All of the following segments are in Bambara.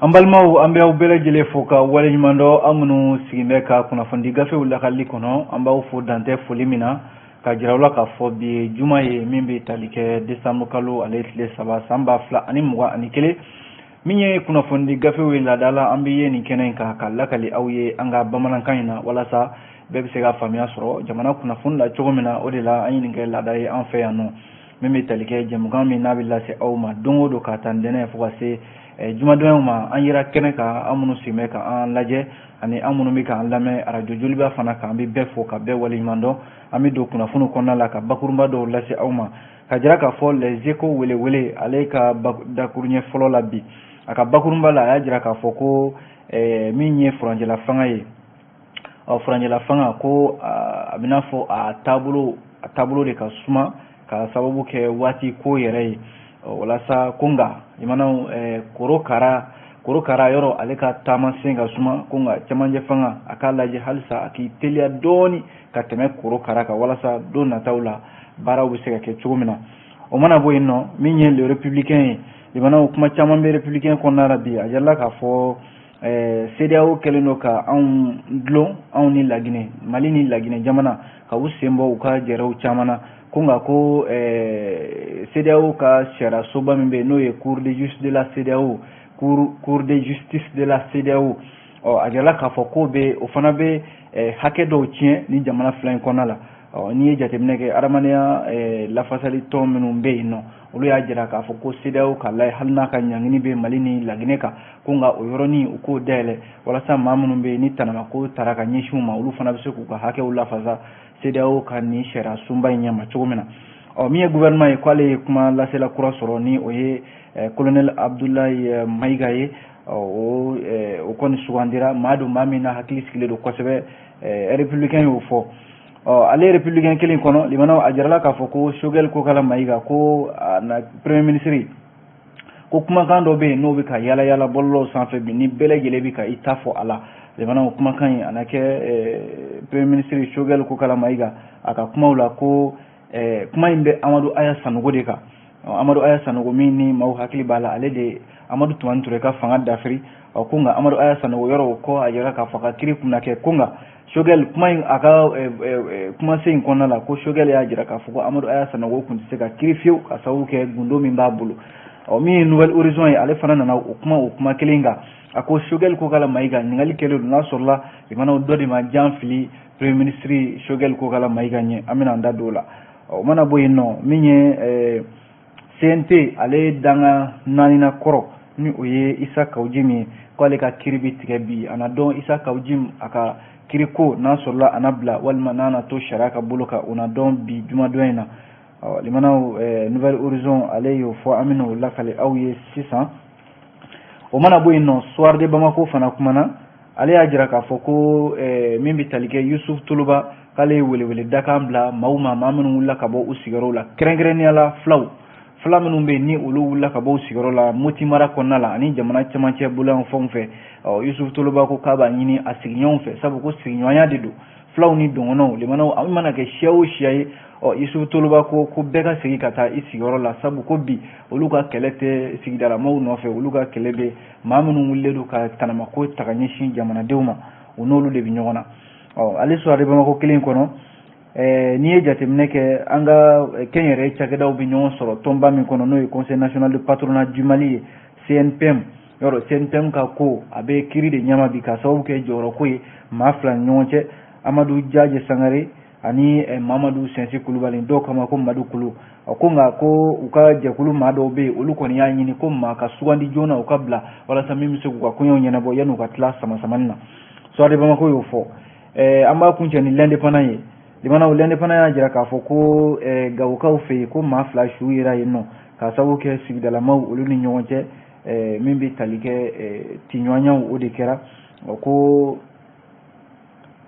An balimaw, an bɛ aw bɛɛ lajɛlen fo ka waleɲuman dɔn. Aw minnu sigin bɛ ka kunnafoni gafew lakali kɔnɔ, an b'aw fo dantɛ foli min na, ka jira aw la k'a fɔ bi ye juma ye min bɛ tali kɛ décembre kalo ale tile 3 san 2021. Min ye kunnafoni gafew ye laada la, an bɛ ye nin kɛnɛ in kan ka lakali aw ye an ka bamanankan in na, walasa bɛɛ bɛ se ka faamuya sɔrɔ jamana kunnafoni la cogo min na. O de la an ye nin kɛ laada ye an fɛ yan nɔ, min bɛ tali kɛ jɛmukan min n'a bɛ lase aw ma don o don ka taa ntɛnɛn fo ka se jumadonyaw ma. An yera kɛnɛ kan, an minnu sigin bɛ ka an lajɛ ani an minnu bɛ k'an lamɛn arajo Joliba fana kan, an bɛ bɛɛ fo ka bɛɛ waleɲuman dɔn. An bɛ don kunnafoniw kɔnɔna la ka bakurunba dɔw lase aw ma, ka jira k'a fɔ Les Échos welewele ale ka dakuruɲɛ fɔlɔ la bi, a ka bakurunba la, a y'a jira k'a fɔ ko min ye furancɛla fanga ye, ɔ furancɛla fanga ko a bɛna fɔ a taabolo de ka suma ka sababu kɛ waati ko yɛrɛ ye walasa ko nka jamanaw korokara yɔrɔ ale ka taama sen ka suma, ko nka cɛmancɛ fanga a k'a lajɛ halisa a k'i teliya dɔɔni ka tɛmɛ korokara kan, walasa don nataw la baaraw bɛ se ka kɛ cogo min na. O mana bɔ yen nɔ, min ye Le Républicain ye, jamanaw kuma caman bɛ Républicain kɔnɔna la bi. A jirala k'a fɔ CEDEAO kɛlen don ka anw dulon, anw ni Laginɛ, Mali ni Laginɛ jamana, ka u sen bɔ u ka jɛrɛw caman na. Ko nka ko CEDEAO ka sariya soba min bɛ yen, n'o ye Cour de justice de la CEDEAO, Cour de justice de la CEDEAO, ɔ a jirala k'a fɔ k'o bɛ o fana bɛ hakɛ dɔw tiɲɛ ni jamana fila in kɔnɔna la. Ɔ n'i ye jateminɛ kɛ, adamadenya lafasali tɔn minnu bɛ yen nɔ, olu y'a jira k'a fɔ ko CEDEAO ka layɛ hali n'a ka ɲangini bɛ Mali ni Laginɛ kan, ko nka o yɔrɔnin u k'o dayɛlɛ, walasa maa minnu bɛ yen ni tanamako taara ka ɲɛsin u ma, olu fana bɛ se k'u ka hakɛw lafasa CEDEAO ka nin sariya sunba in ɲɛma cogo min na. Ɔ min ye gouvernement ye, k'ale ye kuma lasela kura sɔrɔ, ni o ye colonel Abdoulaye Maïga ye. O kɔni sugandira, maa don, maa min na hakili sigilen don kosɛbɛ, Républicain y'o fɔ. Ɔ ale Républicain kelen kɔnɔ, limanaw, a jirala k'a fɔ ko Choguel Kokala Maïga, ko na premier ministre ko kumakan dɔ bɛ yen n'o bɛ ka yala yala bɔlɔlɔw sanfɛ bi, ni bɛɛ lajɛlen bɛ ka i ta fɔ a la. Limanaw, kumakan in a na kɛ premier ministre Choguel Kokala Maïga a ka kumaw la, ko kuma in bɛ Amadu Aya Sanogo de kan. Amadu Aya Sanogo min ni maaw hakili b'a la, ale de Amadu Tumani Ture ka fanga dafiri. Ɔ ko nka Amadu Aya Sanogo yɔrɔ o kɔ, a yira k'a fɔ ka kiiri kunna kɛ. Ko nka Choguel, kuma in a ka kumasen in kɔnɔna la, ko Choguel y'a jira k'a fɔ ko Amadu Aya Sanogo tun tɛ se ka kiiri fiyewu ka sababu kɛ gundo min b'a bolo. Ɔ min ye Nouvel Horizon ye, ale fana nana o kuma, o kuma kelen kan. A ko Choguel Kokala Maïga, ɲininkali kɛlen don n'a sɔrɔla limanaw dɔ de ma jan fili premier ministre Choguel Kokala Maïga ɲɛ. An bɛna an da don o la. O mana bɔ yen nɔ, min ye CNT ale danga naanina kɔrɔ, ni o ye Isa Kaw Jim ye, k'ale ka kiiri bɛ tigɛ bi. A na dɔn Isa Kaw Jim a ka kiiri ko n'a sɔrɔla a na bila walima n'a na to sariya ka bolo kan, o na dɔn bi jumadon in na. Ɔ limanaw, Nouvel Horizon ale y'o fɔ, an bɛna o lakale aw ye sisan. O mana bɔ yen nɔ, Soir de Bamako fana kumana. Ale y'a jira k'a fɔ ko min bɛ tali kɛ Yusuf Toloba, k'ale ye welewele dakan bila maaw ma, maa minnu wulila ka bɔ u sigiyɔrɔw la, kɛrɛnkɛrɛnnenya la filaw, fila minnu bɛ yen ni olu wulila ka bɔ u sigiyɔrɔ la Moti mara kɔnɔna la ani jamana cɛmancɛ boloyanfanw fɛ. Ɔ Yusuf Toloba ko k'a b'a ɲini a sigiɲɔgɔnw fɛ, sabu ko sigiɲɔgɔnya de don filaw ni dɔgɔnɔw. Limanaw, an mana kɛ siya o siya ye, ɔ Yusuf Toloba ko ko bɛɛ ka segin ka taa i sigiyɔrɔ la, sabu ko bi olu ka kɛlɛ tɛ sigidalamaw nɔfɛ, olu ka kɛlɛ bɛ maa minnu wulilen don ka tanamako ta ka ɲɛsin jamanadenw ma, u n'olu de bɛ ɲɔgɔn na. Ɔ ale Soir de Bamako kelen kɔnɔ, n'i ye jateminɛ kɛ, an ka kɛnyɛrɛye cakɛdaw bɛ ɲɔgɔn sɔrɔ tɔnba min kɔnɔ, n'o ye Conseil national de patronat du Mali ye, CNPM yɔrɔ, CNPM ka ko a bɛ kiiri de ɲɛma bi, ka sababu kɛ jɔyɔrɔko ye maa fila ni ɲɔgɔn cɛ, Amadu Jaje Sangare ani Mamadu Sɛnsi Kulubali, dɔw kama ko Madu Kulu. Ko nka ko u ka jɛkulu maa dɔw bɛ yen, olu kɔni y'a ɲini ko maa ka sugandi joona u ka bila, walasa min bɛ se k'u ka koɲɛw ɲɛnabɔ yan'u ka tila sama samani na. Soir de Bamako y'o fɔ. An b'a kuncɛ ni L'Indépendant ye. Limanaw, L'Indépendant y'a jira k'a fɔ ko Gawokaw fɛ yen, ko maa fila su yera yen nɔ, k'a sababu kɛ sigidalamaw olu ni ɲɔgɔn cɛ min bɛ tali kɛ tiɲɔgɔnyaw, o de kɛra. Ko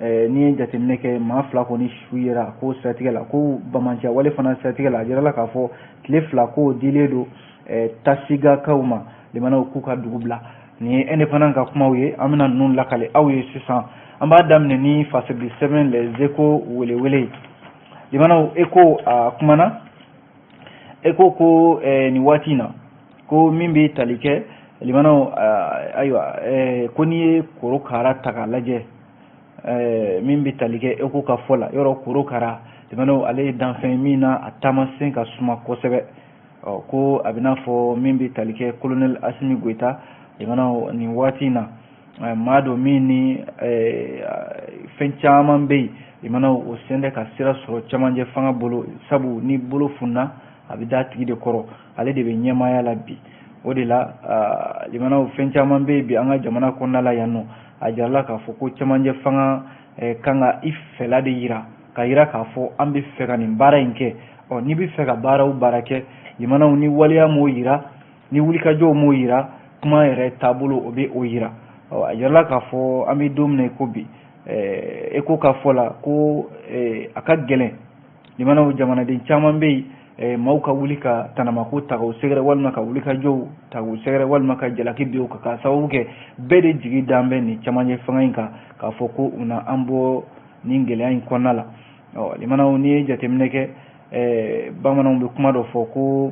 n'i ye jateminɛ kɛ, maa fila kɔni su yera ko siratigɛ la, ko bamanciya wale fana siratigɛ la, a jirala k'a fɔ tile 2 k'o dilen don Tasigakaw ma, limanaw, k'u ka dugu bila. Nin ye Indépendant ka kumaw ye. An bɛna ninnu lakale aw ye sisan. An b'a daminɛ ni fasidi sɛbɛn Les Échos welewele ye. Limanaw, Écho a kumana, Écho ko nin waati in na, ko min bɛ tali kɛ Limanaw, ayiwa, ko n'i ye korokara ta k'a lajɛ, min bɛ tali kɛ Eko ka fɔ la, yɔrɔ korokara, limanaw, ale ye danfɛn min na a taamasen ka suma kosɛbɛ. Ɔ ko a bɛ n'a fɔ min bɛ tali kɛ colonel Asimi Goyita, limanaw, nin waati in na, maa don min ni fɛn caman bɛ yen, limanaw, o sen tɛ ka sira sɔrɔ cɛmancɛ fanga bolo, sabu ni bolo funna a bɛ d'a tigi de kɔrɔ, ale de bɛ ɲɛmaaya la bi. O de la, limanaw, fɛn caman bɛ yen bi an ka jamana kɔnɔna la yan nɔ, a jirala k'a fɔ ko cɛmancɛ fanga kan ka i fɛla de yira, ka yira k'a fɔ an bɛ fɛ ka nin baara in kɛ. Ɔ n'i bɛ fɛ ka baara o baara kɛ, limanaw, ni waleya m'o yira, ni wulikajɔw m'o yira, kuma yɛrɛ taabolo o bɛ o yira. Ɔ a jirala k'a fɔ an bɛ don min na i ko bi, Eko ka fɔ la ko a ka gɛlɛn, limanaw, jamanaden caman bɛ yen, maaw ka wuli ka tanamako ta k'u sɛgɛrɛ, walima ka wulikajɔw ta k'u sɛgɛrɛ, walima ka jalaki bin u kan, k'a sababu kɛ bɛɛ de jigi dan bɛ nin cɛmancɛ fanga in kan, k'a fɔ ko u na an bɔ nin gɛlɛya in kɔnɔna la. Ɔ limanaw, n'i ye jateminɛ kɛ, bamananw bɛ kuma dɔ fɔ ko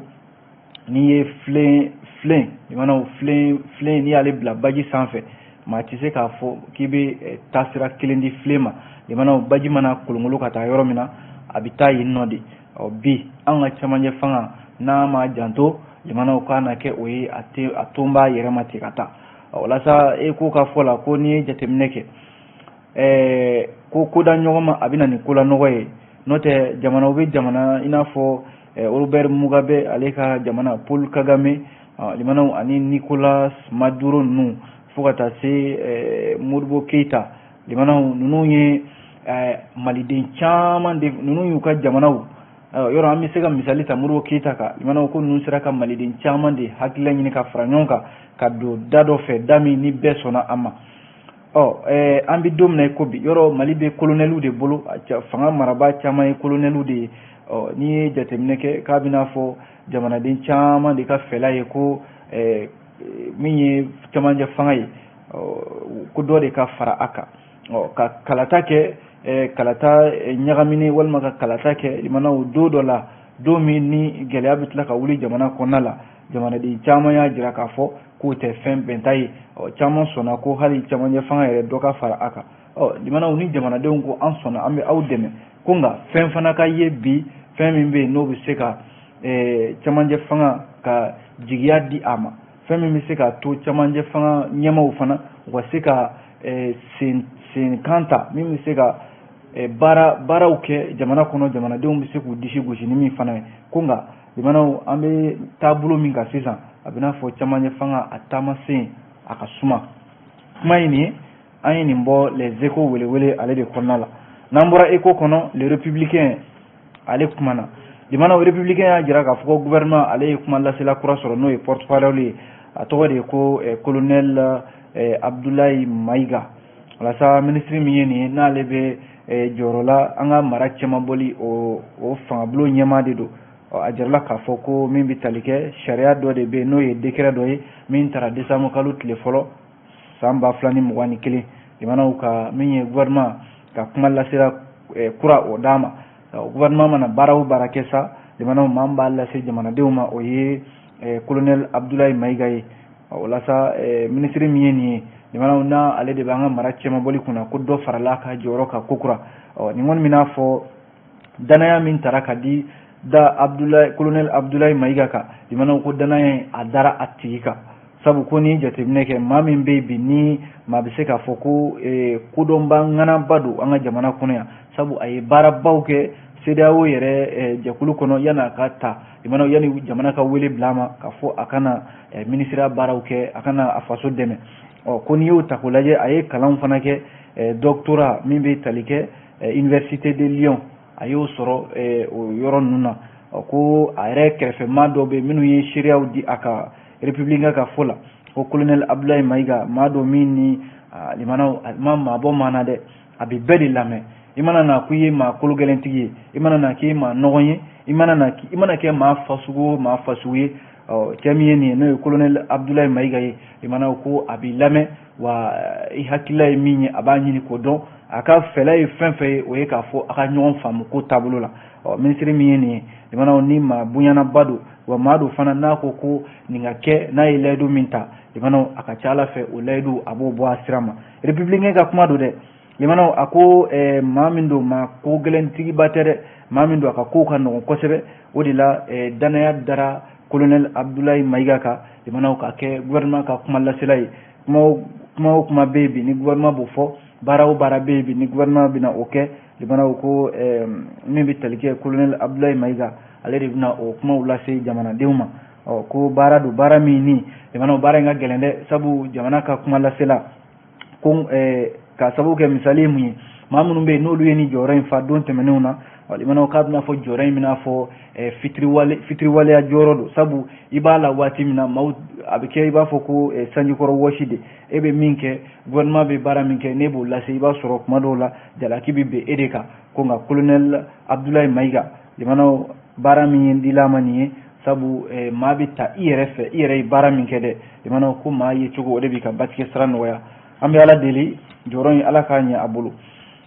n'i ye filen filen, limanaw, filen filen, n'i y'ale bila baji sanfɛ, maa tɛ se k'a fɔ k'i bɛ taasira kelen di filen ma. Limanaw, baji mana kolonkolon ka taa yɔrɔ min na, a bɛ taa yen nɔ de. Ɔ bi an ka cɛmancɛ fanga n'a ma janto, limanaw, k'a na kɛ o ye a tɛ a ton b'a yɛrɛ ma ten ka taa. Walasa Eko ka fɔ la ko n'i ye jateminɛ kɛ, ko koda ɲɔgɔn ma, a bɛ na ni kolanɔgɔ ye. N'o tɛ, jamanaw bɛ jamana i n'a fɔ Robert Mugabe ale ka jamana, Paul Kagame, limanaw, ani Nicolas Maduro ninnu, fo ka taa se Modibo Keyita, limanaw, ninnu ye maliden caman de, ninnu y'u ka jamanaw yɔrɔ, an bɛ se ka misali ta Modibo Keyita kan. Limanaw, ko ninnu sera ka maliden caman de hakilila ɲini ka fara ɲɔgɔn kan ka don da dɔ fɛ, da min ni bɛɛ sɔnna a ma. Ɔ an bɛ don min na i ko bi, yɔrɔ Mali bɛ kolonɛliw de bolo, fanga marabaa caman ye kolonɛliw de ye. Ɔ n'i ye jateminɛ kɛ, k'a bɛna fɔ jamanaden caman de ka fɛla ye ko min ye cɛmancɛ fanga ye, ko dɔ de ka fara a kan. Ɔ ka kalata kɛ, kalata ɲagaminen, walima ka kalata kɛ, limanaw, don dɔ la, don min ni gɛlɛya bɛ tila ka wuli jamana kɔnɔna la, jamanaden caman y'a jira k'a fɔ k'o tɛ fɛn bɛnta ye. Ɔ caman sɔnna ko hali cɛmancɛ fanga yɛrɛ, dɔ ka fara a kan. Ɔ limanaw, ni jamanadenw ko an sɔnna, an bɛ aw dɛmɛ, ko nka fɛn fana ka ye bi, fɛn min bɛ yen n'o bɛ se ka cɛmancɛ fanga ka jigiya di a ma, fɛn min bɛ se ka to cɛmancɛ fanga ɲɛmaaw fana u ka se ka sen senkan ta, min bɛ se ka baara baaraw kɛ jamana kɔnɔ, jamanadenw bɛ se k'u disi gosi ni min fana ye. Ko nka limanaw, an bɛ taabolo min kan sisan, a bɛ n'a fɔ cɛmancɛ fanga a taamasen a ka suma. Kuma ye nin ye, an ye nin bɔ Les Échos welewele ale de kɔnɔna la. N'an bɔra Écho kɔnɔ, Le Républicain ale kumana. Limanaw, Républicain y'a jira k'a fɔ ko gouvernement ale ye kuma lasela kura sɔrɔ, n'o ye porte parole ye, a tɔgɔ de ye ko colonel Abdoulaye Maïga. Walasa minisiri min ye nin ye, n'ale bɛ jɔyɔrɔ la an ka mara cɛmabɔli o fangabulon ɲɛmaa de don. A jirala k'a fɔ ko min bɛ tali kɛ sariya dɔ de bɛ yen, n'o ye décret dɔ ye min taara décembre kalo tile fɔlɔ san 2021, limanaw, ka min ye gouvernement ka kuma lasela kura o d'a ma. Gouvernement mana baara o baara kɛ sa, limanaw, maa min b'a lase jamanadenw ma, o ye colonel Abdoulaye Maïga ye. Walasa minisiri min ye nin ye, limanaw, n'a ale de bɛ an ka mara cɛmabɔli kunna, ko dɔ farala a ka jɔyɔrɔ kan kokura. Ɔ nin kɔni bɛna fɔ danaya min tara ka di da Abdoulaye, colonel Abdoulaye Maïga kan, limanaw, ko danaya a dara a tigi kan, sabu ko ni jateminɛ kɛ, maa min bɛ yen bi ni maa bɛ se k'a fɔ ko kodɔnba ŋanaba don an ka jamana kɔnɔ yan, sabu a ye baarabaw kɛ CEDEAO yɛrɛ jɛkulu kɔnɔ yanni a ka ta, limanaw, yanni jamana ka wele bila a ma k'a fɔ a kana minisiriya baaraw kɛ, a kana a faso dɛmɛ. Ɔ ko n'i y'o ta k'o lajɛ, a ye kalanw fana kɛ, doctorat min bɛ tali kɛ université de Lyon, a y'o sɔrɔ o yɔrɔ ninnu na. Ko a yɛrɛ kɛrɛfɛmaa dɔw bɛ minnu ye seereyaw di a ka Républicain ka fɔ la, ko colonel Abdoulaye Maïga maa dɔ min ni limanaw a ma maa bɔ maa na dɛ, a bɛ bɛɛ de lamɛn. I mana na k'i ye maa kologɛlɛntigi ye, i mana na k'i ye maa nɔgɔn ye, i mana na i mana kɛ maa fasugu o maa fasugu ye. Ɔ cɛ min ye nin ye, n'o ye colonel Abdoulaye Maïga ye, limanaw ko a b'i lamɛn, wa i hakilila ye min ye, a b'a ɲini k'o dɔn. A ka fɛlɛ ye fɛn fɛn ye, o ye k'a fɔ a ka ɲɔgɔn faamu ko taabolo la. Ɔ minisiri min ye nin ye, limanaw, ni maa bonyanaba don, wa maa don fana n'a ko ko nin ka kɛ, n'a ye layidu min ta, limanaw, a ka ca ala fɛ o layidu a b'o bɔ a sira ma. Républicain ka kuma don dɛ. Limanaw, a ko maa min don, maa ko gɛlɛntigiba tɛ dɛ, maa min don, a ka kow ka nɔgɔn kosɛbɛ. O de la danaya dara colonel Abdoulaye Maïga kan, limanaw, ka kɛ gouvernement ka kuma lasela ye. Kuma o kuma bɛ yen bi ni gouvernement b'o fɔ, baara o baara bɛ yen bi ni gouvernement bɛna o kɛ, limanaw, ko min bɛ tali kɛ colonel Abdoulaye Maïga, ale de bɛna o kumaw lase jamanadenw ma. Ɔ ko baara don, baara min ni, limanaw, baara in ka gɛlɛn dɛ, sabu jamana ka kuma lasela ko ka sababu kɛ misali ye mun ye, maa minnu bɛ yen n'olu ye nin jɔyɔrɔ in fa don tɛmɛnenw na, limanaw, k'a bɛna fɔ jɔyɔrɔ in bɛna fɔ fitiriwaleya jɔyɔrɔ don, sabu i b'a la waati min na, maaw a bɛ kɛ i b'a fɔ ko sanjikɔrɔ wɔsi de. E bɛ min kɛ, gouvernement bɛ baara min kɛ, n'e b'o lase, i b'a sɔrɔ kuma dɔw la jalaki bɛ bin e de kan. Ko nka colonel Abdoulaye Maïga, limanaw, baara min ye dila ma nin ye, sabu maa bɛ ta i yɛrɛ fɛ, i yɛrɛ ye baara min kɛ dɛ, limanaw, ko maa ye cogo o de b'i ka batigɛ sira nɔgɔya. An bɛ Ala deli, jɔyɔrɔ in, Ala k'a ɲɛ a bolo.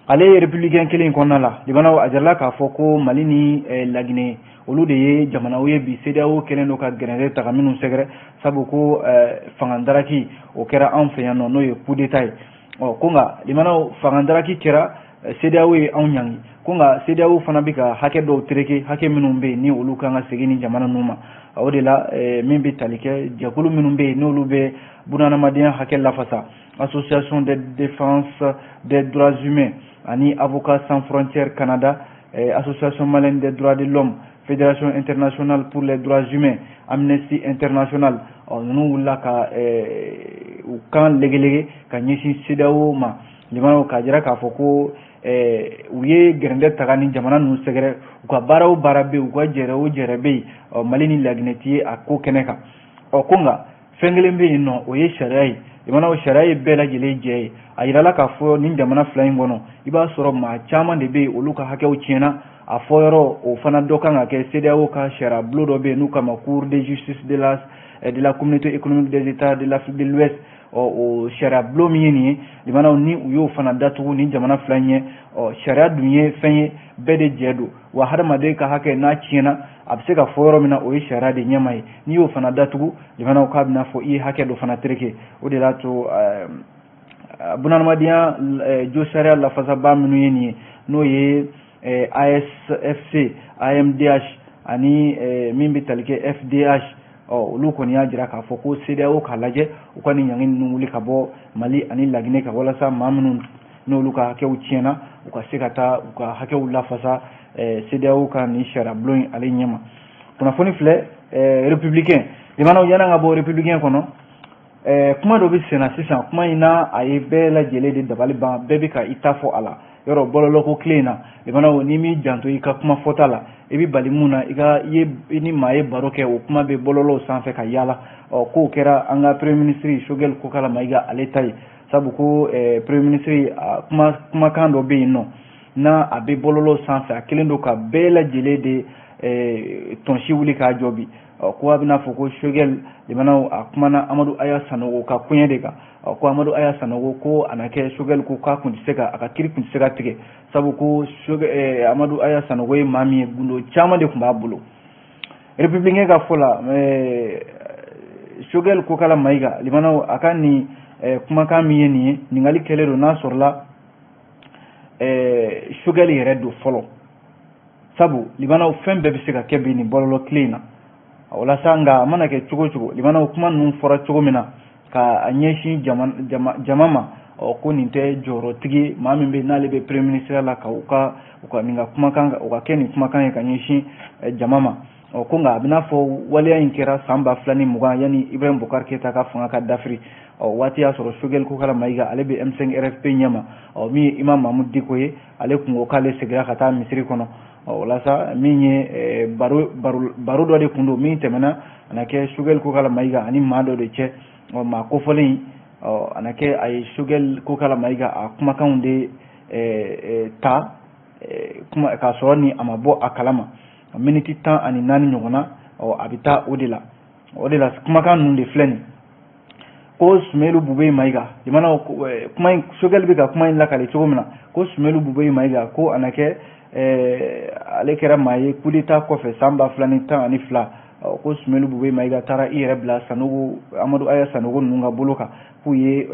Ale ye républicain kelen in kɔnɔna la, limanaw, a jirala k'a fɔ ko Mali ni Laginɛ, olu de ye jamanaw ye bi CEDEAO kɛlen don ka gɛrɛntɛ ta ka minnu sɛgɛrɛ, sabu ko fangadaraki o kɛra anw fɛ yan nɔ, n'o ye coup d'état ye. Ɔ ko nka, limanaw, fangadaraki kɛra, CEDEAO ye anw ɲangi. Ko nka CEDEAO fana bɛ ka hakɛ dɔw tereke, hakɛ minnu bɛ yen ni olu kan ka segin ni jamana ninnu ma. O de la min bɛ tali kɛ jɛkulu minnu bɛ yen n'olu bɛ bunahadamadenya hakɛ lafasa, Association de défense des droits humains ani Avocats sans frontières Canada, Association malienne des droits de l'homme, Fédération internationale pour les droits humains, Amnesty International, ɔ ninnu wulila ka u kan legelege ka ɲɛsin CEDEAO ma. Limanaw, k'a jira k'a fɔ ko u ye gɛrɛndɛ taga ni jamana ninnu sɛgɛrɛ, u ka baara o baara bɛ yen, u ka jɛrɛ o jɛrɛ bɛ yen, Mali ni Laginɛ ti ye a ko kɛnɛ kan. Ɔ ko nka fɛn kelen bɛ yen nɔ, o ye sariya ye. Limanaw, sariya ye bɛɛ lajɛlen jɛ ye. A yirala k'a fɔ nin jamana fila in kɔnɔ, i b'a sɔrɔ maa caman de bɛ yen, olu ka hakɛw tiɲɛna. A fɔ yɔrɔ o fana dɔ kan ka kɛ CEDEAO ka sariya bulon dɔ bɛ yen n'u kama Cour de justice de la Communauté économique des États de l'Afrique de l'Ouest. Ɔ o sariya bulon min ye nin ye, limanaw, ni u y'o fana datugu nin jamana fila in ɲɛ. Ɔ sariya dun ye fɛn ye, bɛɛ de jɛ don, wa hadamaden ka hakɛ n'a tiɲɛna, a bɛ se ka fɔ yɔrɔ min na, o ye sariya de ɲɛma ye. N'i y'o fana datugu, limanaw, k'a bɛna fɔ i ye hakɛ dɔ fana tereke. O de y'a to bunahadamadenya jo sariya lafasabaa minnu ye nin ye, n'o ye ASFC, AMDH ani min bɛ tali kɛ FDH, ɔ olu kɔni y'a jira k'a fɔ ko CEDEAO k'a lajɛ u ka nin ɲangi ninnu wuli ka bɔ Mali ani Laginɛ kan, walasa maa minnu n'olu ka hakɛw tiɲɛna, u ka se ka taa u ka hakɛw lafasa CEDEAO ka nin sariya bulon in ale ɲɛma. Kunnafoni filɛ républicain. Limanaw, yan'an ka bɔ républicain kɔnɔ, kuma dɔ bɛ senna sisan. Kuma in na, a ye bɛɛ lajɛlen de dabali ban, bɛɛ bɛ ka i ta fɔ a la. Yɔrɔ bɔlɔlɔko tile in na, limanaw, n'i m'i janto i ka kuma fɔta la, i bɛ bali mun na, i ka i ye i ni maa ye baro kɛ, o kuma bɛ bɔlɔlɔw sanfɛ ka yaala. Ɔ k'o kɛra an ka premier ministre Choguel Kokalla Maïga ale ta ye, sabu ko premier ministre kuma kumakan dɔ bɛ yen nɔ n'a a bɛ bɔlɔlɔw sanfɛ, a kɛlen don ka bɛɛ lajɛlen de tɔnsi wuli k'a jɔ bi. Ɔ ko a bɛna fɔ ko Choguel, limanaw, a kumana Amadu Aya Sanogo ka koɲɛ de kan. Ɔ ko Amadu Aya Sanogo, ko a na kɛ Choguel ko k'a kun tɛ se ka a ka kiiri kun tɛ se ka tigɛ, sabu ko Amadu Aya Sanogo ye maa min ye, gundo caman de tun b'a bolo. Républicain ka fɔ la, Choguel Kokalla Maïga, limanaw, a ka nin kumakan min ye nin ye, ɲininkali kɛlen don n'a sɔrɔla Choguel yɛrɛ don fɔlɔ, sabu, limanaw, fɛn bɛɛ bɛ se ka kɛ bi nin bɔlɔlɔ tile in na. Walasa nka a mana kɛ cogo o cogo, limanaw, kuma ninnu fɔra cogo min na ka a ɲɛsin jama ma, ɔ ko nin tɛ jɔyɔrɔtigi maa min bɛ n'ale bɛ premier ministre la ka u ka nin ka kumakan u ka kɛ nin kumakan ye ka ɲɛsin jama ma. Ɔ ko nka a bɛna fɔ waleya in kɛra san 2020, yanni Ibrahim Boubacar Keïta ka fanga ka dafiri. Ɔ waati y'a sɔrɔ Choguel Kokalla Maïga, ale bɛ M5 RFP ɲɛma. Ɔ min ye Imam Mahmoud Dicko ye, ale kun ko k'ale seginna ka taa misiri kɔnɔ. Ɔ walasa min ye baro baro dɔ de kun don min tɛmɛna a na kɛ Choguel Kokalla Maïga ani maa dɔ de cɛ. Ɔ maa kofɔlen in, ɔ a na kɛ a ye Choguel Kokalla Maïga a kumakanw de ta kuma k'a sɔrɔ ni a ma bɔ a kalama, miniti 14 ɲɔgɔn na. Ɔ a bɛ taa o de la. O de la kumakan ninnu de filɛ nin ko Sumelu Bubɛyi Mayiga, limanaw, kuma in Sogɛli bɛ ka kuma in lakale cogo min na, ko Sumelu Bubɛyi Mayiga, ko a na kɛ ale kɛra maa ye coup d'état kɔfɛ san 2012, ko Sumelu Bubɛyi Mayiga taara i yɛrɛ bila Sanogo, Amadu Aya Sanogo ninnu ka bolo kan, k'u ye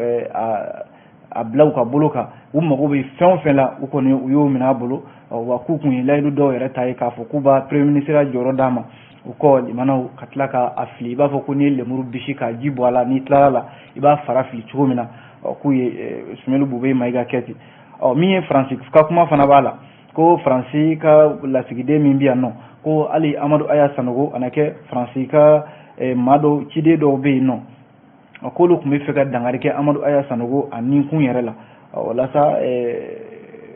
a bila u ka bolo kan, u mago bɛ fɛn o fɛn la, u kɔni u y'o minɛ a bolo. Wa k'u kun ye layidu dɔw yɛrɛ ta ye k'a fɔ k'u b'a premier ministre jɔyɔrɔ d'a ma. O kɔ, limanaw, ka tila k'a fili i b'a fɔ ko n'i ye lemuru bisi k'a ji bɔ a la, n'i tilala la i b'a fara fili cogo min na, k'u ye Sumelu Bubɛyi Mayiga kɛ ten. Ɔ min ye Faransi ka kuma fana b'a la, ko Faransi ka lasigiden min bɛ yan nɔ, ko hali Amadu Aya Sanogo a na kɛ Faransi ka maa dɔw ciden dɔw bɛ yen nɔ, k'olu tun bɛ fɛ ka dankari kɛ Amadu Aya Sanogo a ninkun yɛrɛ la. Walasa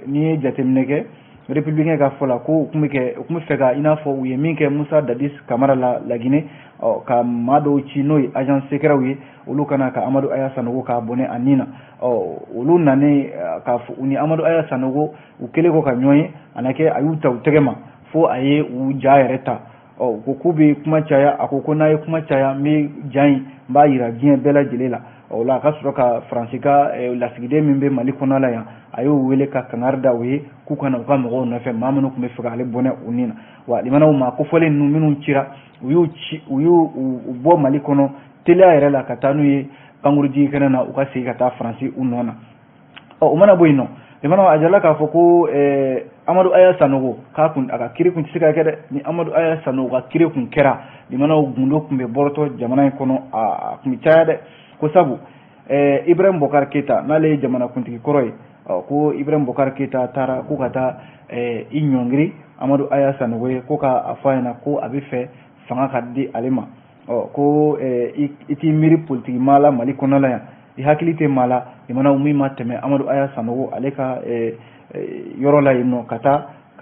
n'i ye jateminɛ kɛ Républicain ka fɔ la, ko u tun bɛ kɛ u tun bɛ fɛ ka i n'a fɔ u ye min kɛ Musa Dadis Kamara la Laginɛ, ka maa dɔw ci n'o ye agent secret ye, olu kana ka Amadu Aya Sanogo k'a bɔnɛ a nin na. Olu nanen k'a fɔ u ni Amadu Aya Sanogo u kɛlen kɔ ka ɲɔgɔn ye, a na kɛ a y'u ta u tɛgɛ ma fo a ye u ja yɛrɛ ta. Ɔ u ko k'u bɛ kuma caya, a ko ko n'a ye kuma caya, n bɛ ja in n b'a yira diɲɛ bɛɛ lajɛlen la. O la a ka sɔrɔ ka Faransi ka lasigiden min bɛ Mali kɔnɔ la yan, a y'o wele ka kangari da u ye k'u kana u ka mɔgɔw nɔfɛ, maa minnu tun bɛ fɛ k'ale bɔnɛ u nin na. Wa limanaw, maa kofɔlen ninnu minnu cira, u y'u ci, u y'u bɔ Mali kɔnɔ teliya yɛrɛ la ka taa n'u ye pankurujigi kɛnɛ na, u ka segin ka taa Faransi u nɔ na. Ɔ o mana bɔ yen nɔ, limanaw, a jirala k'a fɔ ko Amadu Aya Sanogo k'a kun a ka kiri kun tɛ se ka kɛ dɛ. Ni Amadu Aya Sanogo ka kiri kun kɛra, limanaw, gundo kun bɛ bɔrɔtɔ jamana in kɔnɔ, a kun bɛ caya dɛ. Ko sabu Ibrahim Bɔkari Keyita, n'ale ye jamanakuntigi kɔrɔ ye, ko Ibrahim Bɔkari Keyita taara ko ka taa i ɲɔngiri Amadu Aya Sanogo ye, ko k'a fɔ a ɲɛna ko a bɛ fɛ fanga ka di ale ma. Ɔ ko i t'i miiri politiki maa la Mali kɔnɔ la yan, i hakili tɛ maa la, limanaw, min ma tɛmɛ Amadu Aya Sanogo ale ka yɔrɔ la yen nɔ, ka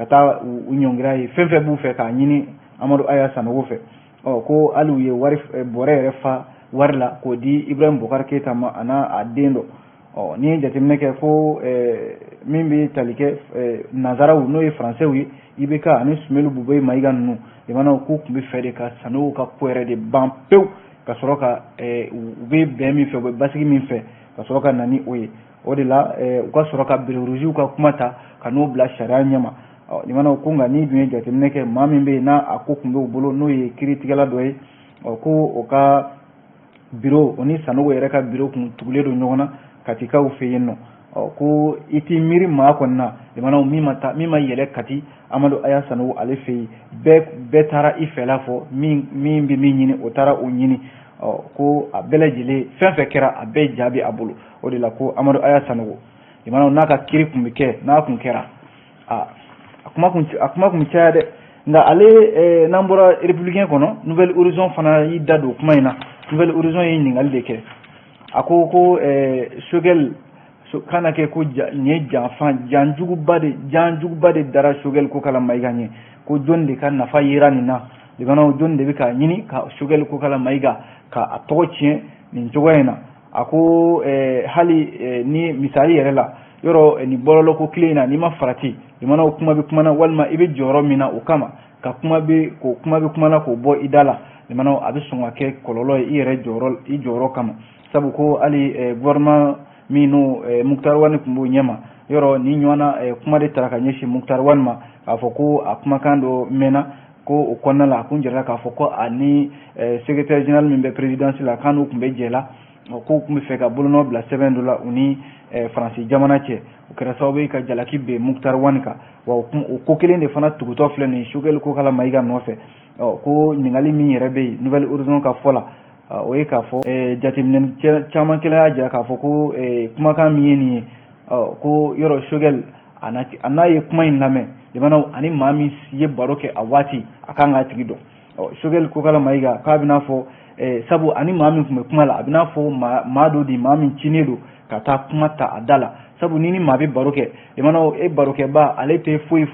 taa u ɲɔngira ye, fɛn fɛn b'u fɛ k'a ɲini Amadu Aya Sanogo fɛ. Ɔ ko hali u ye wari bɔrɛ yɛrɛ fa wari la k'o di Ibrahim Bɔkari Keyita ma, a n'a a den dɔ. Ɔ n'i ye jateminɛ kɛ, ko min bɛ tali kɛ nanzaraw, n'o ye faransɛw ye, IBK ani Sumelu Bubɛyi Mayiga ninnu, limanaw, k'u tun bɛ fɛ de ka Sanogo ka ko yɛrɛ de ban pewu, ka sɔrɔ ka u bɛ bɛn min fɛ, u bɛ basigi min fɛ, ka sɔrɔ ka na ni o ye. O de la u ka sɔrɔ ka béret rougew ka kuma ta ka n'o bila sariya ɲɛma. Ɔ limanaw, ko nka n'i dun ye jateminɛ kɛ, maa min bɛ yen n'a a ko tun bɛ u bolo, n'o ye kiiritigɛla dɔ ye, ɔ ko o ka biro, o ni Sanogo yɛrɛ ka biro kun tugulen don ɲɔgɔn na Katikaw fɛ yen nɔ. Ɔ ko i t'i miiri maa kɔni na, limanaw, min ma taa, min ma yɛlɛ Kati Amadu Aya Sanogo ale fɛ yen, bɛɛ bɛɛ taara i fɛla fɔ, min min bɛ min ɲini, o taara o ɲini. Ɔ ko a bɛɛ lajɛlen, fɛn fɛn kɛra, a bɛɛ jaabi a bolo. O de la ko Amadu Aya Sanogo, limanaw, n'a ka kiri kun bɛ kɛ, n'a kun kɛra, a kuma kun caya dɛ. Nka ale, n'an bɔra Républicain kɔnɔ, Nouvel Horizon fana y'i da don kuma in na. Nouvel Horizon ye ɲininkali de kɛ, a ko ko Sogɛl kana kɛ ko nin ye janfa janjuguba de, janjuguba de dara Sogɛl Kokala Mayiga ɲɛ, ko jɔn de ka nafa yera nin na? Limanaw, jɔn de bɛ k'a ɲini ka Sogɛl Kokala Mayiga ka a tɔgɔ tiɲɛ nin cogoya in na? A ko hali ni misali yɛrɛ la, yɔrɔ nin bɔlɔlɔ ko kelen in na, n'i ma farati, limanaw, kuma bɛ kuma na, walima i bɛ jɔyɔrɔ min na o kama, ka kuma bɛ ko kuma bɛ kuma na k'o bɔ i da la, limanaw, a bɛ sɔn ka kɛ kɔlɔlɔ ye i yɛrɛ jɔyɔrɔ, i jɔyɔrɔ kama. Sabu ko hali gouvernement min n'o Moctar Ouane tun b'o ɲɛma, yɔrɔ ni ɲɔgɔnna kuma de tara ka ɲɛsin Moctar Ouane ma, k'a fɔ ko a kumakan dɔ mɛnna, ko o kɔnɔna la a kun jirala k'a fɔ ko a ni secrétaire général min bɛ présidence la, k'a n'u tun bɛ jɛ la, k'u tun bɛ fɛ ka bolonɔ bila sɛbɛn dɔ la u ni Faransi jamana cɛ. O kɛra sababu ye ka jalaki ben Moctar Ouane kan. Wa o ko kelen de fana tugutɔ filɛ nin ye Sogɛli Kokala Mayiga nɔfɛ. Ɔ ko ɲininkali min yɛrɛ bɛ yen Nouvel Horizon ka fɔ la, o ye k'a fɔ jateminɛ caman kɛlen y'a jira k'a fɔ ko kumakan min ye nin ye, ko yɔrɔ Sogɛli a n'a ye kuma in lamɛn, limanaw, ani maa min ye baro kɛ a waati, a kan k'a tigi dɔn. Ɔ Sogɛli Kokala Mayiga k'a bɛna fɔ, sabu ani maa min tun bɛ kuma la, a bɛna fɔ maa dɔ di, maa min cinnen don ka taa kuma ta a da la. Sabu ni ni maa bɛ baro kɛ, limanaw, e barokɛba, ale tɛ foyi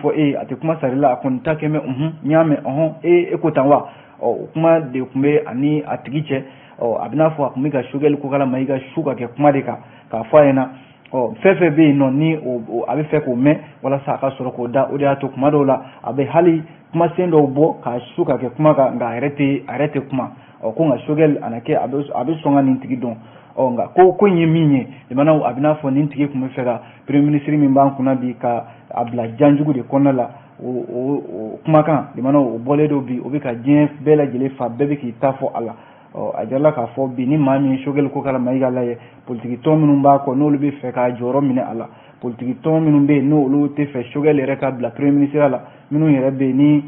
fɔ e ye, a tɛ kuma sari la, a kɔni ta kɛ mɛ unhun, n y'a mɛn, ɔhɔn, e ko tan wa. Ɔ o kuma de tun bɛ ani a tigi cɛ. Ɔ a bɛna fɔ a tun bɛ ka Sogɛli Kokala Mayiga su ka kɛ kuma de kan k'a fɔ a ɲɛna. Ɔ fɛn fɛn bɛ yen nɔ ni a bɛ fɛ k'o mɛn walasa a ka sɔrɔ k'o da, o de y'a to kuma dɔw la a bɛ hali kumasen dɔw bɔ k'a su ka kɛ kuma kan, nka a yɛrɛ tɛ kuma. Ɔ ko nka Choguel a na kɛ a bɛ sɔn ka nin tigi dɔn. Ɔ nka ko in ye min ye, limanaw, a bɛ n'a fɔ nin tigi tun bɛ fɛ ka premier ministre min b'an kunna bi ka a bila janjugu de kɔnɔna la. O kumakan, limanaw, o bɔlen don bi, o bɛ ka diɲɛ bɛɛ lajɛlen fa, bɛɛ bɛ k'i ta fɔ a la. Ɔ a jirala k'a fɔ bi ni maa min ye Choguel Kokala Mayiga lajɛ, politiki tɔn minnu b'a kɔ n'olu bɛ fɛ k'a jɔyɔrɔ minɛ a la, politiki tɔn minnu bɛ yen n'olu tɛ fɛ Choguel yɛrɛ ka bila premier ministre la, minnu yɛrɛ bɛ yen ni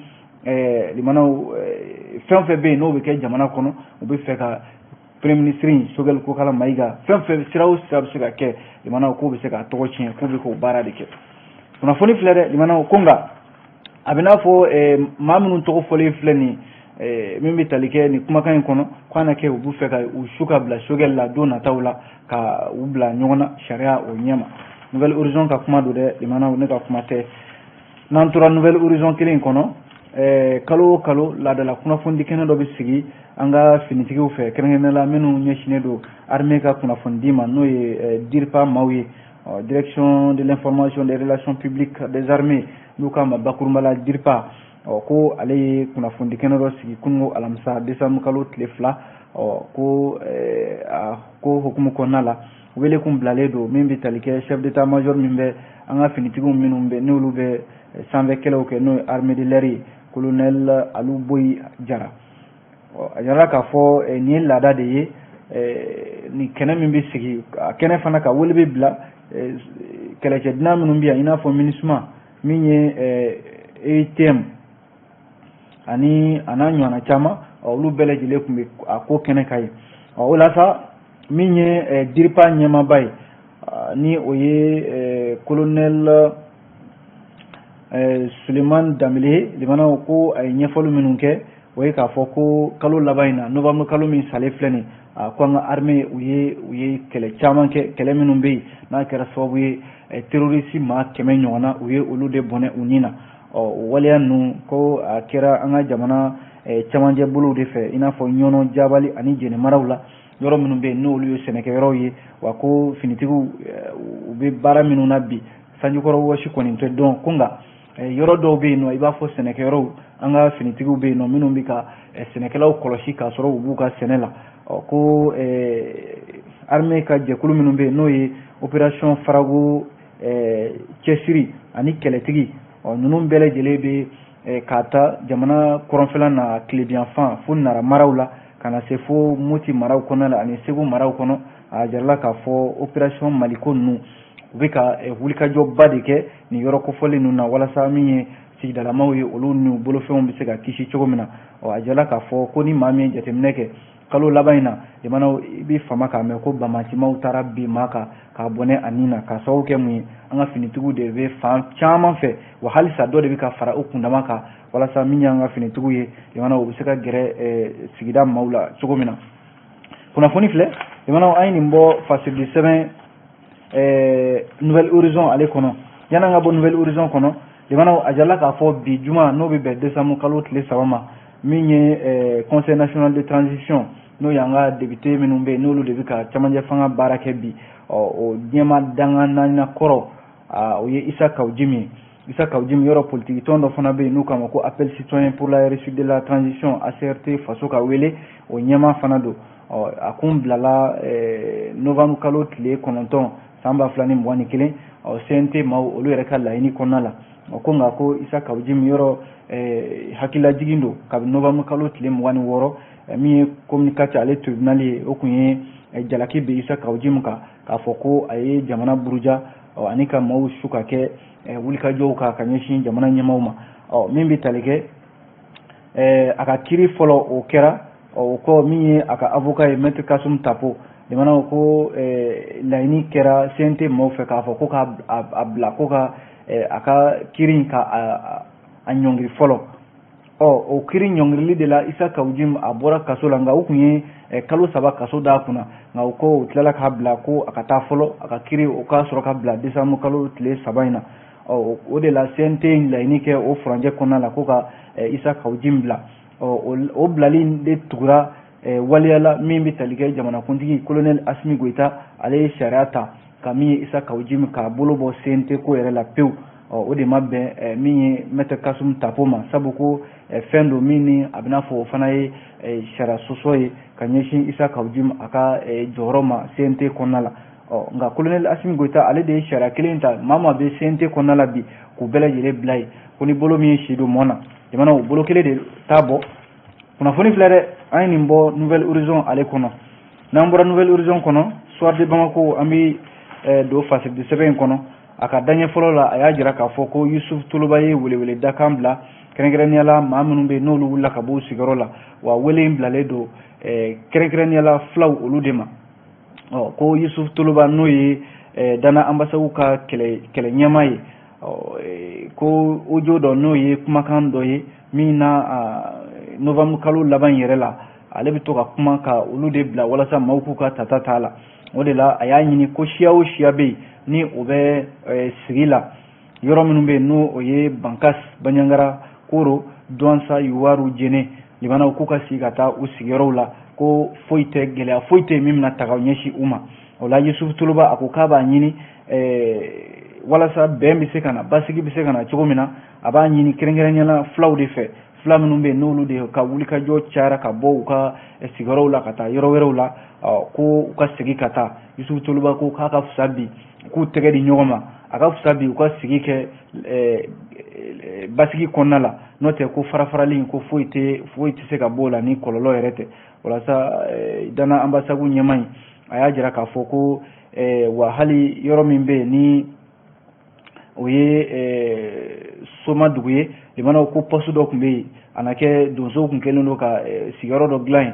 limanaw fɛn fɛn bɛ yen n'o bɛ kɛ jamana kɔnɔ, u bɛ fɛ ka premier ministre in Choguel Kokala Mayiga, fɛn fɛn sira o sira bɛ se ka kɛ, limanaw, k'o bɛ se k'a tɔgɔ tiɲɛ, k'u bɛ k'o baara de kɛ. Kunnafoni filɛ dɛ, limanaw, ko nka a bɛ n'a fɔ maa minnu tɔgɔ fɔlen filɛ nin ye, min bɛ tali kɛ nin kumakan in kɔnɔ, k'a na kɛ u b'u fɛ ka u su ka bila Choguel la don nataw la, ka u bila ɲɔgɔn na sariya o ɲɛma. Nouvel Horizon ka kuma don dɛ, limanaw, ne ka kuma tɛ. N'an tora Nouvel Horizon kelen in kɔnɔ, kalo o kalo laadala kunnafonidi kɛnɛ dɔ bɛ sigi an ka finitigiw fɛ, kɛrɛnkɛrɛnnenya la minnu ɲɛsinnen don armée ka kunnafonidi ma, n'o ye DIRPA maaw ye, Direction de l'information des relations publiques des armées, n'u k'a ma bakurunba la DIRPA. Ɔ ko ale ye kunnafonidi kɛnɛ dɔ sigi kununko alamisa décembre kalo tile 2. Ɔ ko a ko hukumu kɔnɔna la, wele kun bilalen don min bɛ tali kɛ chef d'état major min bɛ an ka finitigiw minnu bɛ n'olu bɛ sanfɛ kɛlɛw kɛ, n'o ye armée de l'air ye, colonel Alu Boyi Jara. A yira k'a fɔ nin ye laada de ye, nin kɛnɛ min bɛ sigi, a kɛnɛ fana ka wele bɛ bila kɛlɛcɛ minnu bɛ yan, i n'a fɔ MINUSMA min ye EUTM ani a n'a ɲɔgɔnna caman, olu bɛɛ lajɛlen tun bɛ a ko kɛnɛ kan yen. O la sa, min ye DIRPA ɲɛmaaba ye, ni o ye colonel Sulemani Danbele, limanaw, ko a ye ɲɛfɔli minnu kɛ, o ye k'a fɔ ko kalo laban in na, novembre kalo min salen filɛ nin, ko an ka armée u ye kɛlɛ caman kɛ, kɛlɛ minnu bɛ yen n'a kɛra sababu ye terroriste maa 100 ɲɔgɔnna, u ye olu de bɔnɛ u ni na. Ɔ o waleya ninnu, ko a kɛra an ka jamana camancɛ bolow de fɛ, i n'a fɔ Ɲɔnɔ, Jabali ani Jɛnɛ maraw la, yɔrɔ minnu bɛ yen n'olu ye sɛnɛkɛyɔrɔw ye. Wa ko finitigiw u bɛ baara minnu na bi, sanjikɔrɔ wɔsi kɔni tɛ dɔn, ko nka yɔrɔ dɔw bɛ yen nɔ, i b'a fɔ sɛnɛkɛyɔrɔw, an ka finitigiw bɛ yen nɔ minnu bɛ ka sɛnɛkɛlaw kɔlɔsi k'a sɔrɔ u b'u ka sɛnɛ la. Ɔ ko armée ka jɛkulu minnu bɛ yen, n'o ye opération Farago cɛsiri ani kɛlɛtigi, ɔ ninnu bɛɛ lajɛlen bɛ k'a ta jamana kɔrɔnfɛla na tilebiyanfan fo Nara maraw la, ka na se fo Moti maraw kɔnɔna la ani Segu maraw kɔnɔ. A jirala k'a fɔ opération Maliko ninnu, u bɛ ka wulikajɔba de kɛ nin yɔrɔ kofɔlen ninnu na, walasa min ye sigidalamaw ye, olu n'u bolofɛnw bɛ se ka kisi cogo min na. Ɔ a jirala k'a fɔ ko ni maa min ye jateminɛ kɛ kalo laban in na, jamanaw, i bɛ fama k'a mɛn ko bamacimaw taara bin maa kan k'a bɔnɛ a nin na, k'a sababu kɛ mun ye? An ka finitigiw de bɛ fan caman fɛ, wa halisa dɔ de bɛ ka fara u kundama kan, walasa min y'an ka finitigiw ye, jamanaw, u bɛ se ka gɛrɛ sigida maaw la cogo min na. Kunnafoni filɛ, jamanaw, an ye nin bɔ fasirili sɛbɛn Nouvel Horizon ale kɔnɔ. Yan'an ka bɔ Nouvel Horizon kɔnɔ, jamanaw, a jirala k'a fɔ bi juma, n'o bɛ bɛn décembre kalo tile 3 ma, min ye Conseil national de transition, n'o y'an ka député minnu bɛ yen n'olu de bɛ ka camancɛ fanga baara kɛ bi, ɔ o ɲɛma danga naani kɔrɔ, o ye Issa Kaou Djim ye. Issa Kaou Djim, yɔrɔ politiki tɔn dɔ fana bɛ yen n'u k'a ma ko Appel citoyen pour la réussite de la transition, ACRT faso ka wele, o ɲɛma fana don. Ɔ a kun bilala novembre kalo tile 9 san 2021, ɔ CNT maaw olu yɛrɛ ka laɲini kɔnɔna la. Ɔ ko nka ko Issa Kaou Djim, yɔrɔ hakililajigin don, kabini novembre kalo tile 26, min ye commune 4 ale tribunal ye, o kun ye jalaki bɛ Issa Kaou Djim kan k'a fɔ ko a ye jamana buruja ani ka maaw su ka kɛ wulikajɔw kan ka ɲɛsin jamana ɲɛmaaw ma. Ɔ min bɛ tali kɛ a ka kiiri fɔlɔ, o kɛra o kɔ, min ye a ka avocat ye, maître Kassoum Tapo, jamana ko laɲini kɛra CNT maaw fɛ k'a fɔ ko ka a bila, ko ka a ka kiiri in ka a ɲɔngiri fɔlɔ. Ɔ o kiiri ɲɔngirili de la, Issa Kaou Djim a bɔra kaso la, nka u kun ye kalo 3 kaso d'a kunna, nka u ko u tilala k'a bila ko a ka taa fɔlɔ, a ka kiiri o k'a sɔrɔ ka bila décembre kalo tile 3 in na. Ɔ o de la CNT laɲini kɛ o furancɛ kɔnɔna la ko ka Issa Kaou Djim bila. Ɔ o bilali de tugura waleyala min bɛ tali kɛ jamanakuntigi colonel Assimi Goïta, ale ye sariya ta k'a fɔ ko ka min ye Issa Kaou Djim k'a bolo bɔ CNT ko yɛrɛ la pewu. Ɔ o de ma bɛn min ye Maître Kassoum Tapo ma, sabu ko fɛn don min ni a bɛna fɔ o fana ye sariya sɔsɔ ye ka ɲɛsin Issa Kaou Djim a ka jɔyɔrɔ ma CNT kɔnɔna la. Ɔ nka colonel Assimi Goïta ale de ye sariya kelen ta, maa maa bɛ CNT kɔnɔna la bi k'u bɛɛ lajɛlen bila yen, ko ni bolo min ye si don mɔn na, jamana o bolo kelen de t'a bɔ. Kunnafoni filɛ dɛ, an ye nin bɔ Nouvel Horizon ale kɔnɔ. N'an bɔra Nouvel Horizon kɔnɔ, Soir de Bamako, an bɛ don fasiridi sɛbɛn in kɔnɔ. A ka daɲɛ fɔlɔ la, a y'a jira k'a fɔ ko Yusuf Toloba ye welewele dakan bila kɛrɛnkɛrɛnnenya la maa minnu bɛ yen n'olu wulila ka bɔ u sigiyɔrɔ la, wa wele in bilalen don kɛrɛnkɛrɛnnenya la fulaw olu de ma. Ɔ ko Yusuf Toloba, n'o ye Dana Ambasagu ka kɛlɛ ɲɛmaa ye, ko audio dɔ, n'o ye kumakan dɔ ye min na novembre kalo laban yɛrɛ la, ale bɛ to ka kuma ka olu de bila walasa maaw k'u ka tata t'a la. O de la a y'a ɲini ko siya o siya bɛ yen ni o bɛ sigi la yɔrɔ minnu bɛ yen, n'o o ye Bankas, Bandiagara, Koro, Douentza, Youwarou, Djenné, limanaw, k'u ka sigi ka taa u sigiyɔrɔw la, ko foyi tɛ, gɛlɛya foyi tɛ min bɛna ta ka ɲɛsin u ma. O la Yusuf Toloba a ko k'a b'a ɲini walasa bɛn bɛ se ka na, basigi bɛ se ka na cogo min na, a b'a ɲini kɛrɛnkɛrɛnnenya la fulaw de fɛ, fula minnu bɛ yen n'olu de ka wulikajɔ cayara ka bɔ u ka sigiyɔrɔw la ka taa yɔrɔ wɛrɛw la, ko u ka segin ka taa. Yusuf Toloba ko k'a ka fisa bi k'u tɛgɛ di ɲɔgɔn ma, a ka fisa bi u ka sigi kɛ basigi kɔnɔna la, n'o tɛ ko fara-farali ko foyi tɛ se ka bɔ o la ni kɔlɔlɔ yɛrɛ tɛ. Walasa Dana Ambasagu ɲɛmaa in a y'a jira k'a fɔ ko wa hali yɔrɔ min bɛ yen ni o ye Soma dugu ye, limanaw, ko poste dɔ tun bɛ yen, a na kɛ donsow tun kɛlen don ka sigiyɔrɔ dɔ dilan yen,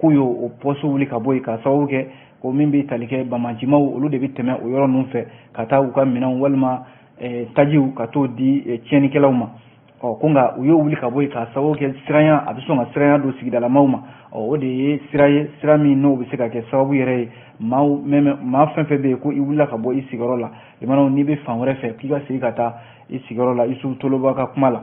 k'u y'o o poste wuli ka bɔ yen k'a sababu kɛ ko min bɛ tali kɛ bamacimaw, olu de bɛ tɛmɛ o yɔrɔ ninnu fɛ ka taa u ka minɛnw walima tajiw ka t'o di tiɲɛnikɛlaw ma. Ɔ ko nka u y'o wuli ka bɔ yen k'a sababu kɛ siranya, a bɛ sɔn ka siranya don sigidalamaw ma. Ɔ o de ye sira ye, sira min n'o bɛ se ka kɛ sababu yɛrɛ ye maaw maa fɛn fɛn bɛ yen ko i wulila ka bɔ i sigiyɔrɔ la, limanaw, n'i bɛ fan wɛrɛ fɛ k'i ka segin ka taa i sigiyɔrɔ la. Yusuf Toloba ka kuma la,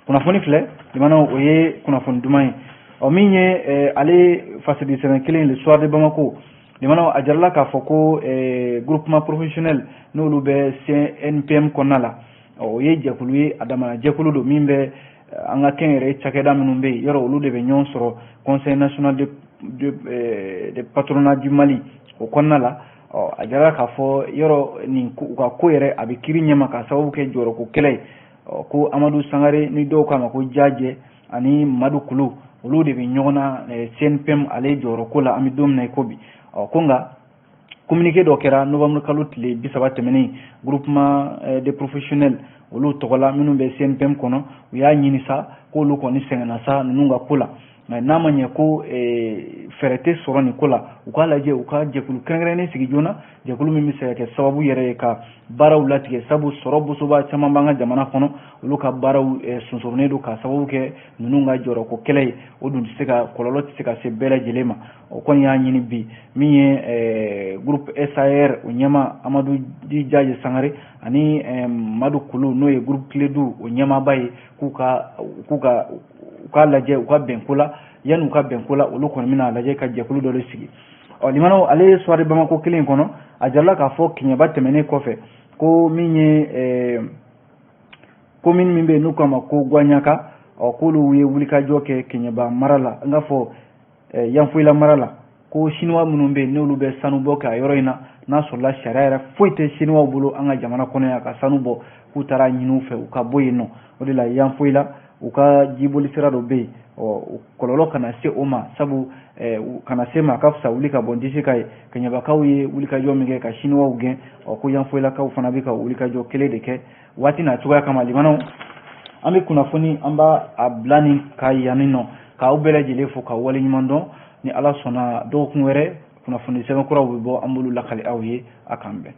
kunnafoni filɛ, limanaw, o ye kunnafoni duman ye. Ɔ min ye ale fasidi sɛbɛn kelen, Le Soir de Bamako, limanaw, a jarala k'a fɔ ko groupement professionnel n'olu bɛ CNPM kɔnɔna la, o ye jɛkulu ye, a damana jɛkulu don min bɛ an ka kɛnyɛrɛye cakɛda minnu bɛ yen yɔrɔ, olu de bɛ ɲɔgɔn sɔrɔ Conseil national de patronat du Mali o kɔnɔna la. Ɔ a jara k'a fɔ yɔrɔ nin u ka ko yɛrɛ a bɛ kiiri ɲɛma k'a sababu kɛ jɔyɔrɔko kɛlɛ ye. Ɔ ko Amadu Sangare, ni dɔw k'a ma ko Jajɛ, ani Madu Kulu, olu de bɛ ɲɔgɔn na CNPM ale jɔyɔrɔko la an bɛ don min na i ko bi. Ɔ ko nka communiqué dɔ kɛra novembre kalo tile 30 tɛmɛnen, groupement de professionnels olu tɔgɔ la minnu bɛ CNPM kɔnɔ, u y'a ɲini sa k'olu kɔni sɛgɛnna sa ninnu ka ko la, n'a ma ɲɛ ko fɛɛrɛ tɛ sɔrɔ nin ko la, u k'a lajɛ u ka jɛkulu kɛrɛnkɛrɛnnen sigi joona, jɛkulu min bɛ se ka kɛ sababu yɛrɛ ye ka baaraw latigɛ, sabu sɔrɔ bosoba caman b'an ka jamana kɔnɔ, olu ka baaraw sonsoronnen don k'a sababu kɛ ninnu ka jɔyɔrɔko kɛlɛ ye, o dun tɛ se ka kɔlɔlɔ tɛ se ka se bɛɛ lajɛlen ma. O kɔni y'a ɲini bi min ye groupe SAR o ɲɛmaa Amadu Dijaje Sangare ani Madu Kulu, n'o ye groupe Kiledu o ɲɛmaaba ye, k'u ka lajɛ u ka bɛnko la. Yanni u ka bɛnko la, olu kɔni bɛna lajɛ ka jɛkulu dɔ de sigi. Ɔ limanaw, ale ye Soir de Bamako kelen in kɔnɔ, a jarala k'a fɔ Keɲeba tɛmɛnen kɔfɛ ko min ye commune min bɛ yen n'u k'a ma ko Guaɲaka, ɔ k'olu ye wulikajɔ kɛ Keɲeba mara la, n k'a fɔ Yanfoyila mara la, ko siniwa minnu bɛ yen n'olu bɛ sanu bɔ kɛ a yɔrɔ in na, n'a sɔrɔla sariya yɛrɛ foyi tɛ siniwaw bolo an ka jamana kɔnɔ yan ka sanu bɔ, k'u taara ɲini u fɛ u ka bɔ yen nɔ. O de la Yanfoyila u ka jiboli sira dɔ bɛ yen, ɔ kɔlɔlɔ kana se o ma, sabu kana se ma a ka fisa wuli ka bɔ disi ka ye. Keɲebakaw ye wulikajɔ min kɛ ka siniwaw gɛn, ɔ ko Yanfoyilakaw fana bɛ ka wulikajɔ kelen de kɛ waati n'a cogoya kama. Limanaw, an bɛ kunnafoni an b'a a bila nin ka yanni nɔ k'aw bɛɛ lajɛlen fo ka waleɲuman dɔn. Ni Ala sɔnna, dɔgɔkun wɛrɛ kunnafoni sɛbɛn kuraw bɛ bɔ, an b'olu lakali aw ye. A k'an bɛn.